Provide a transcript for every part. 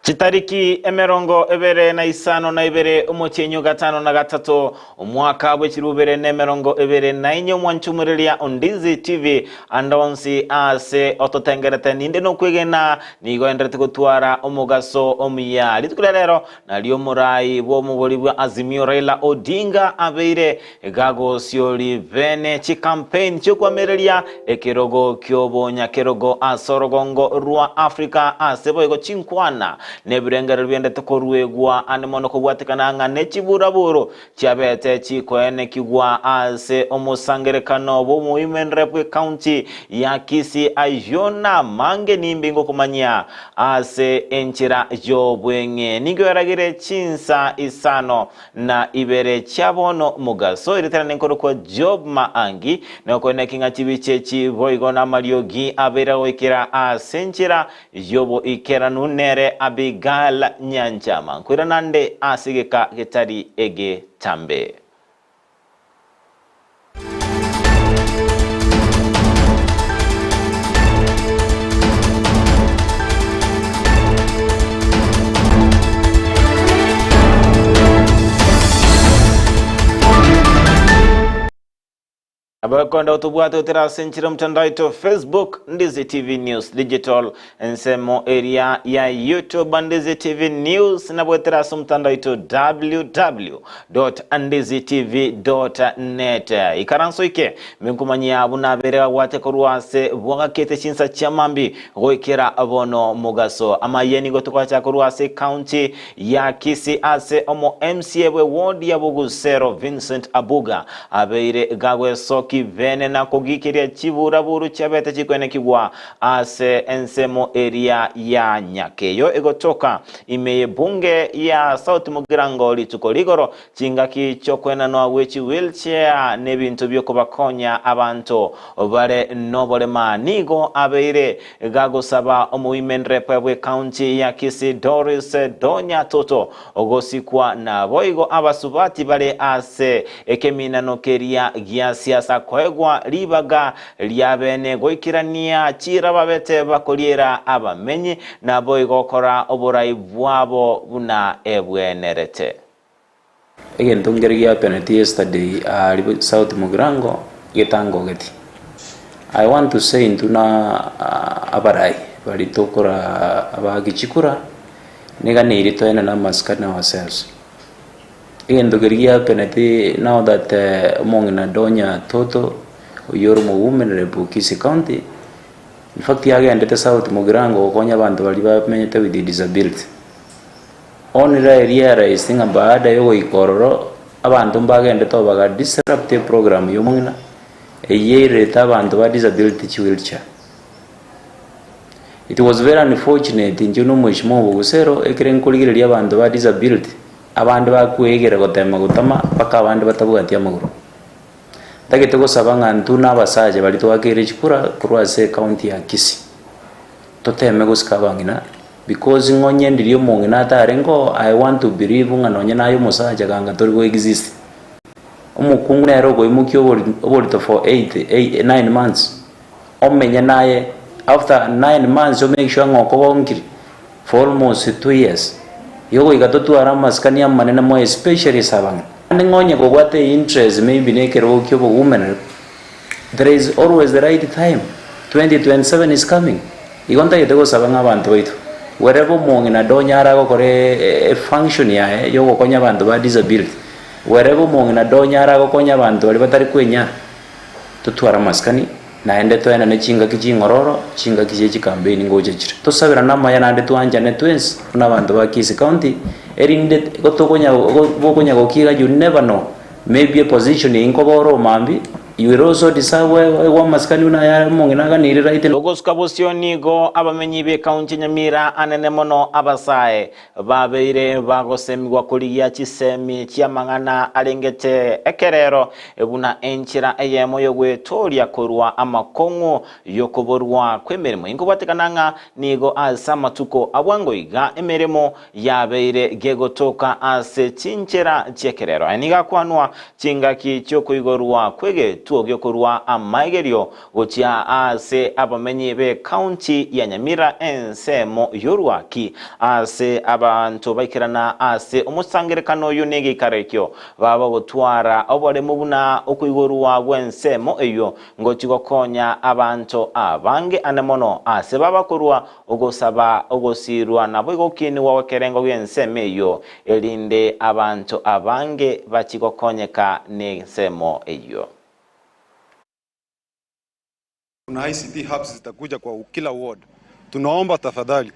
Chitariki 25 omotienyi o gatano na gatato, omwaka bwe chilifu bibere na 24, omwanchumureria o Ndizi TV ande onsi aase ototengerete ninde nokwegena nigo enderete gotwara omogaso omuya. Rituko ria rero nario omorai bw'omobori bwa Azimio Raila Odinga abeire Gagosiori bene chicampaign chi'okwamereria ekerogo ki'obonyakerogo ase orogongo rwa Africa ase boigo chinkwana nebirengererio biendete koruegwa ande mono kobwatekana ng'a nechiburaburo chiabete chikoenekigwa ase omosangerekano bw'omoimenre bw'ecounty ya Kisii ayio namange nimbe ngokomanyia ase enchera y'obweng'e nigo eragire chinsa isano na ibere chia bono mogaso, erieta nkorokwa Job Maangi, nokoeneki ng'a chibicha echi boigo namariogi abeire goikera ase enchera y'oboikeranu nere Abigail Nyanchama. Nkoirana nde ase egeka getari egetambe. Abakonda otobwate gotera ase enchera omotandao oito Facebook Ndizi TV News Digital ensemo eria ya YouTube Ndizi TV News nabwetera ase omotandao oito www.ndizitv.net ikaranso ike minkumanyia buna abere gagwate korwa ase bwagakete chinsa chia mambi goikera bono mogaso amaye nigo togocha korwa ase county ya Kisii ase omo MCA bwe ward ya Bogusero Vincent Abuga abeire gagwesoki bene na kogikeria chiburaburu chiabete chikwenekigwa ase ensemo eria ya Nyakeyo egotoka ime y'ebunge ya South Mugirango rituko rigoro chingaki chi'okwenanwa gwe chiwheelchair n'ebinto bi'okobakonya abanto bare noborema. Nigo abeire gagosaba omoimenrep bw'ecounty ya Kisii Doris Donya Toto gosikwa naboigo abasubati bare ase ekeminano keria gia siasa koegwa ribaga riabene goikerania chiira babete bakoriera abamenyi, naboigo gokora oborai bwabo buna ebwenerete. Egento nkere giapeneti yesterday aaria South Mugirango getangogeti. I want to say intwe na abarai baria tokora abaaki chikura, niga neri toenene amasikani ourselves. Egento keria giapeneti now that omong'ina Donya Toto oyio ore omo women rep o Kisii County, in fact agendete South Mugirango gokonya abanto baria bamenyete with disability. Bono riarealised ng'a baada ya ogoika ororo, abanto mbagendete oo baga disrupt eprogram ya omong'ina, eyio eirete abanto ba disability chi wheelchair. It was very unfortunate inche buna omweshimiwa Obogusero, ekere nkorigereria abanto ba disability, abande bakwegera gotema gotama mpaka abande batabwati amagoro. Ntagete gosaba ng'a intwe na abasacha baria twakeire chikura korwa ase ecounty ya Kisii, toteme gosika abang'ina. Because ng'onye ndiria omong'ina atarenge oo, I want to believe ng'a nonye naye omosacha ganga tori go exist. Omokungu nere okoimokia obori oborito for eight ei nine months, omenye naye, after 9 months o make sure ng'a okogonkire for almost 2 years. Igo goika totware amasikani amanene mono especially ase abang'ina. Naende ng'onye kobwate interest maybe na ekerogo kia obowomen rep, there is always the right time, 2027 is coming. Igo ntagete gosaba ng'a abanto baito, wherever omong'ina donyare agokora efunction yaye yogokonya abanto ba disability, wherever omong'ina donyare agokonya abanto baria batari kwenyara, totware amasikani, naende toenane chingaki ching'ororo, chingaki chie chicampaign ngocha chire. Tosaberane amaya naende twanchane twensi buna abanto ba Kisii County, erinde gotokonya bokonya gokia iga you never know, maybe eposition eyio nkoba ore omambia, you will also deserve oegwe amasikani buna aya omong'ina aganire right. Ogosuka bosio nigo abamenyi b'ekaunti ya Nyamira anene mono abasae babeire bagosemigwa korigia chisemi chi'amang'ana arengete ekerero buna enchera eyemo y'ogwetooria korwa amakong'u y'okoborwa kw'emeremo. Inkobwatekana ng'a nigo ase amatuko a bwango iga emeremo yabeire gegotoka ase chinchera chi'ekerero. Aya nigo akwanwa chingaki chi'okoigorwa kw'egeto. egetuo giokorua amaigerio gochia ase abamenyi b'ecounty ya Nyamira ensemo y'Orwaki ase abanto baikerana ase omosangerekano oyo negeikaro ekio baba gotwara oboremu buna okoigorwa gw'ensemo eyio ngochi gokonya abanto abange ane mono ase baba korwa ogosaba ogosirwa nabo igokinigwa gwekerengo gi'ensemo eyio erinde abanto abange bachi gokonyeka n'ensemo eyio. Kuna ICT hubs zitakuja kwa kila ward. Tunaomba tafadhali,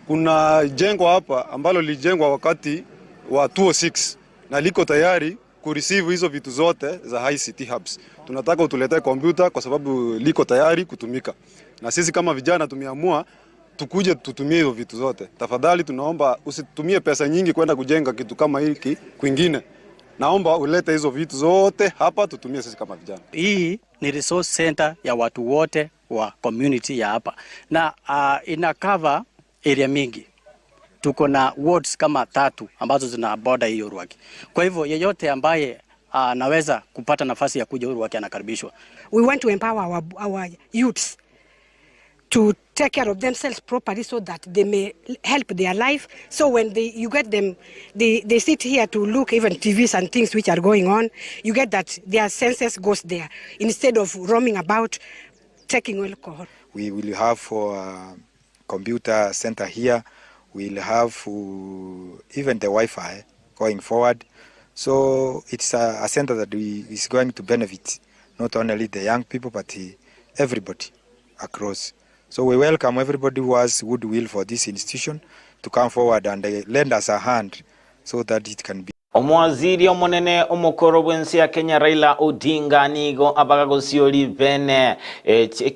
kuna jengo hapa ambalo lilijengwa wakati wa 206 na liko tayari kureceive hizo vitu zote za ICT hubs. Tunataka utuletee kompyuta kwa sababu liko tayari kutumika, na sisi kama vijana tumeamua tukuje tutumie hizo vitu zote. Tafadhali tunaomba usitumie pesa nyingi kwenda kujenga kitu kama hiki kwingine. Naomba ulete hizo vitu zote hapa tutumie sisi kama vijana. Hii ni resource center ya watu wote wa community ya hapa na ina cover area mingi. Tuko na wards kama tatu ambazo zina border hiyo Ruaki. Kwa hivyo yeyote ambaye anaweza kupata nafasi ya kuja Ruaki anakaribishwa. We want to empower our youths to take care of themselves properly so that they may help their life. So when you get them, they sit here to look even TVs and things which are going on, you get that their senses goes there instead of roaming about taking alcohol. We will have for computer center here, we'll have even the Wi-Fi going forward. So it's a center that is going to benefit not only the young people but everybody across. So we welcome everybody who has goodwill for this institution to come forward and lend us a hand so that it can be. Omwaziri omonene omokoro bwensi ya Kenya Raila Odinga nigo abagagosiori bene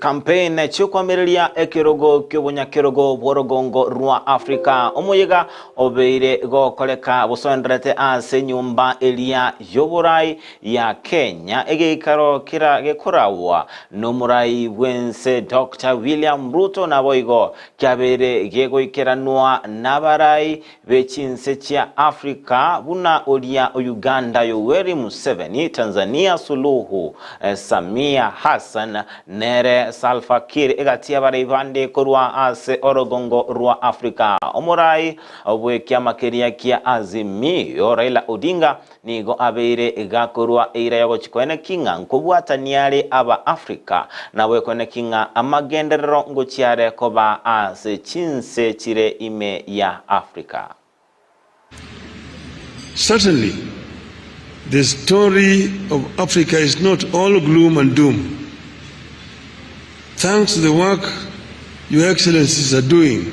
campaign chiokwamireria ekerogo kiobonyakerogo bworogongo rwa Afrika omoyega obeire gokoreka busoenderete ase nyumba eria yoborai ya Kenya egeikaro kira gekorawa nomurai bwense Dr. William Ruto naboigo kiabeire gegoikeranwa nabarai bechinse chia Afrika buna oria Uganda Yoweri Museveni, Tanzania Suluhu Samia Hassan nere Salva Kiir egatia bande korwa ase orogongo rwa Afrika. Omorai obwekia makeria kia Azimio Raila Odinga nigo abeire gakorwa eira yogochikoene kinga nkobwataniare aba Afrika nabo ekone kinga amagenderero ngochiare koba ase chinse chire ime ya Afrika. Certainly, the story of Africa is not all gloom and doom. Thanks to the work Your Excellencies are doing,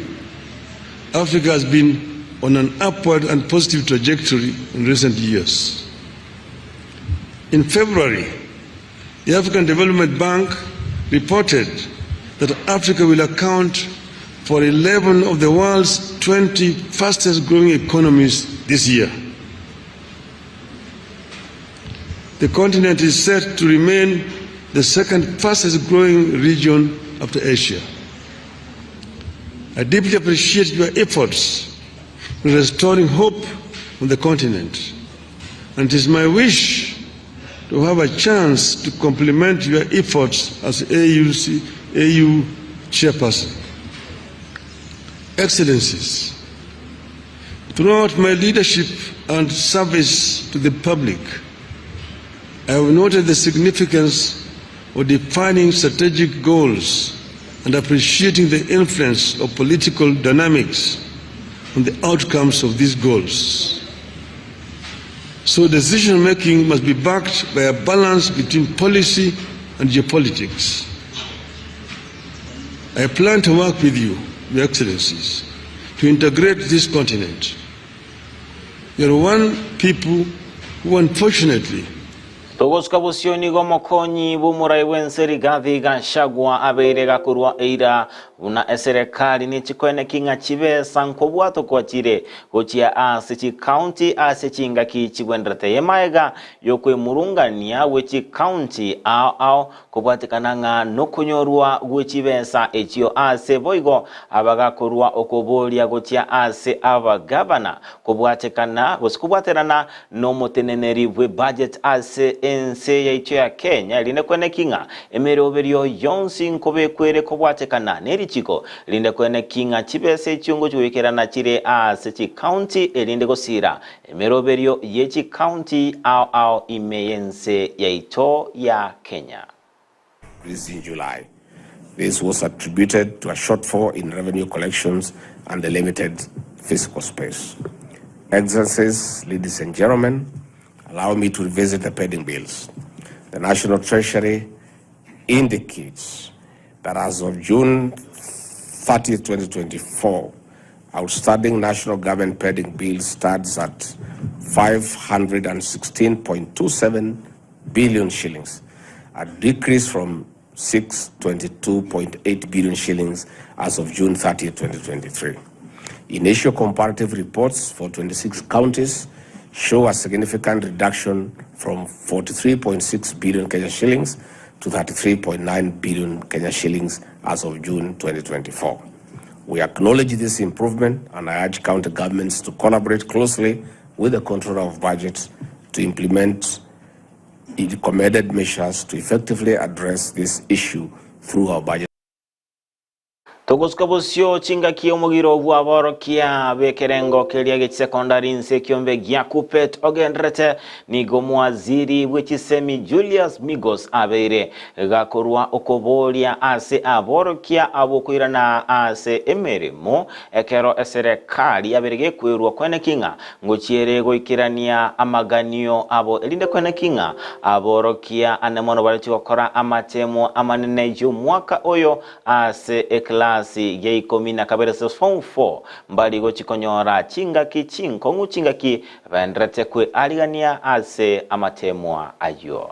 Africa has been on an upward and positive trajectory in recent years. In February, the African Development Bank reported that Africa will account for 11 of the world's 20 fastest growing economies this year. The continent is set to remain the second fastest growing region after Asia. I deeply appreciate your efforts in restoring hope on the continent, and it is my wish to have a chance to complement your efforts as AU chairperson. Excellencies, throughout my leadership and service to the public, I have noted the significance of defining strategic goals and appreciating the influence of political dynamics on the outcomes of these goals. So decision-making must be backed by a balance between policy and geopolitics. I plan to work with you, Your Excellencies, to integrate this continent. We are one people who unfortunately Togosuka busioni gomokonyi bumurai bwense Rigathi Gachagua abeire gakorwa eira Buna eserekari nechikoeneki ng'a chibesa nkobwatokwa chire gochia ase chikaunti ase chingaki chigwenderete y'emaega y'okwemurungania gwe chikaunti ao ao kobwatekana ng'a nokonyorwa gwe chibesa echio ase boigo abagakorwa okoboria gochia ase abagavana kobwatekana gose kobwaterana nomoteneneri bwe budget ase ense yaito ya Kenya erinde kweneki ng'a emeroberio yonsi nkobekwa ere kobwatekana nerichiko erinde kweneki ng'a chibesa echio ngochigoikerana chire ase chikaunti erinde gosira emeroberio ye chikaunti ao ao ime yense yaito ya Kenya. in July. This was attributed to a shortfall in revenue collections and the limited fiscal space. Excellencies, ladies and gentlemen, allow me to revisit the pending bills. The National Treasury indicates that as of June 30, 2024, outstanding national government pending bills stands at 516.27 billion shillings, a decrease from 622.8 billion shillings as of June 30, 2023. Initial comparative reports for 26 counties show a significant reduction from 43.6 billion Kenya shillings to 33.9 billion Kenya shillings as of June 2024. We acknowledge this improvement and I urge county governments to collaborate closely with the Controller of Budget to implement recommended measures to effectively address this issue through our budget. Togosuka bosio chingaki omogiro bw'aborokia b'ekerengo keria gechisekondari inse ekiombe gia Kuppet ogenderete nigo omowaziri bw'echisemi Julius Migos abeire gakorwa okoboria ase aborokia abwo koirana ase emeremo ekero eserekari yabeire gekwerwa kweneki ng'a Ngochiere goikerania amaganio abo, erinde kweneki ng'a aborokia ane mono bareche gokora amatemo amanene y'omwaka oyo ase eklasi ya ikomi na kabere ase form four, mbari gochi konyora chingaki chinkong'u chingaki baenderete kwearigania ase amatemwa ayio.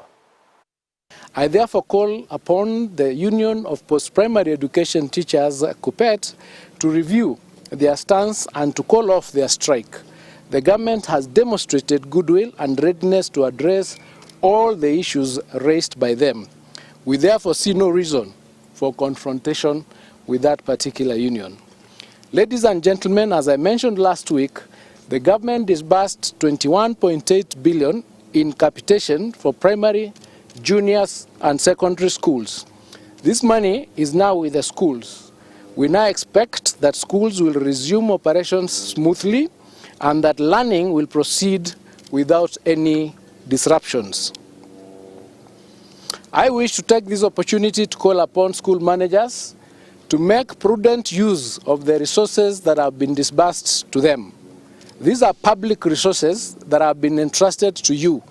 I therefore call upon the Union of Post-Primary Education Teachers, KUPPET, to review their stance and to call off their strike. The government has demonstrated goodwill and readiness to address all the issues raised by them. We therefore see no reason for confrontation with that particular union. Ladies and gentlemen, as I mentioned last week, the government disbursed 21.8 billion in capitation for primary, juniors and secondary schools. This money is now with the schools. We now expect that schools will resume operations smoothly and that learning will proceed without any disruptions. I wish to take this opportunity to call upon school managers to make prudent use of the resources that have been disbursed to them. These are public resources that have been entrusted to you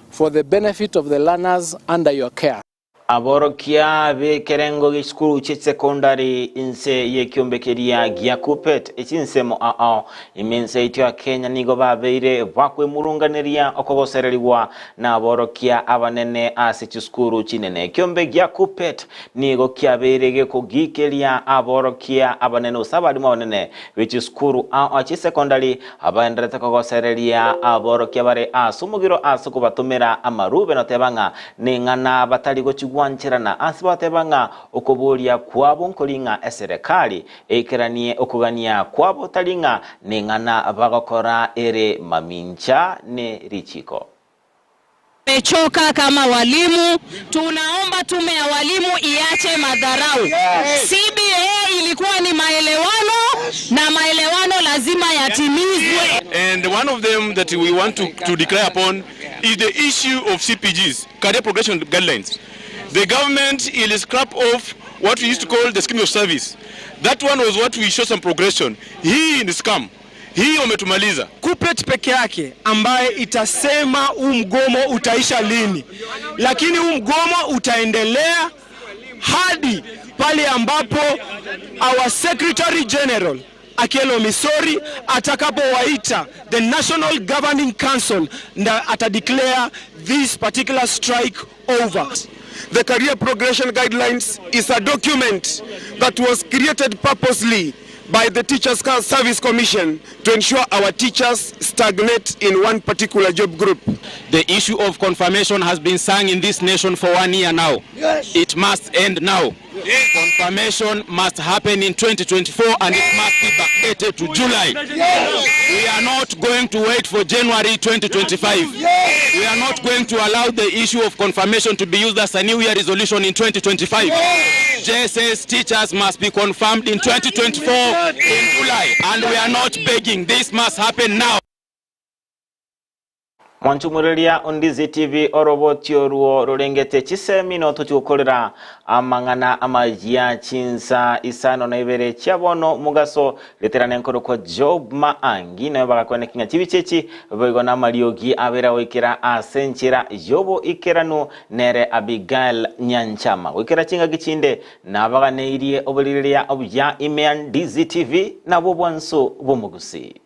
for the benefit of the learners under your care. Aborokia b'ekerengo gi'chisukuru chi'esekondari inse y'ekiombe keria gia Kuppet echinsemo ao ime ense yaito ya Kenya nigo babeire bakwemurunganeria okogosererigwa naborokia abanene ase chisukuru chinene. Ekiombe gia Kuppet nigo kiabeire gekogikeria aborokia abanene gose abalimu abanene be chisukuru ao chi'esekondari abaenderete kogosereria aborokia bare ase omogiro ase okobatomera amarube noteba ng'a Ning'ana batari gochigwancherana ase bateba ng'a okoboria kwabo nkori ng'a eserekari eikeranie okogania kwabo tari ng'a ning'ana bagokora ere mamincha ne richiko. Tumechoka kama walimu, tunaomba tume ya walimu iache madharau. CBA ilikuwa ni maelewano na maelewano lazima yatimizwe. And one of them that we want to, to declare upon is the issue of CPGs, career progression guidelines. The government will scrap off what we used to call the scheme of service. That one was what we show some progression. Hii ni scam. Hii wametumaliza. KUPPET peke yake ambaye itasema huu mgomo utaisha lini, lakini huu mgomo utaendelea hadi pale ambapo our Secretary General Akello Misori atakapowaita the National Governing Council na atadeclare this particular strike over. The Career Progression Guidelines is a document that was created purposely by the Teachers Service Commission to ensure our teachers stagnate in one particular job group. The issue of confirmation has been sung in this nation for one year now. Yes. It must end now. Yes. Confirmation must happen in 2024 and it must be backdated to July. Yes. We are not going to wait for January 2025. Yes. We are not going to allow the issue of confirmation to be used as a new year resolution in 2025. Yes. JSS teachers must be confirmed in 2024 in July and we are not begging. This must happen now. Mwanchumureria Ondizi TV oroboti orwo rorengete chisemi notochi gokorera amang'ana amayia chinsa isano na ibere chia bono mugaso reterana enkoro kwa Job Maangi nayo bagakwana king'a chibicha echi boigo na amariogi abera goikera ase enchera yobo ikeranu nere Abigail Nyanchama goikera chingaki chinde nabaganeirie oborireria obuya ime ya Ndizi TV nabwo bwanso bw'omogusi.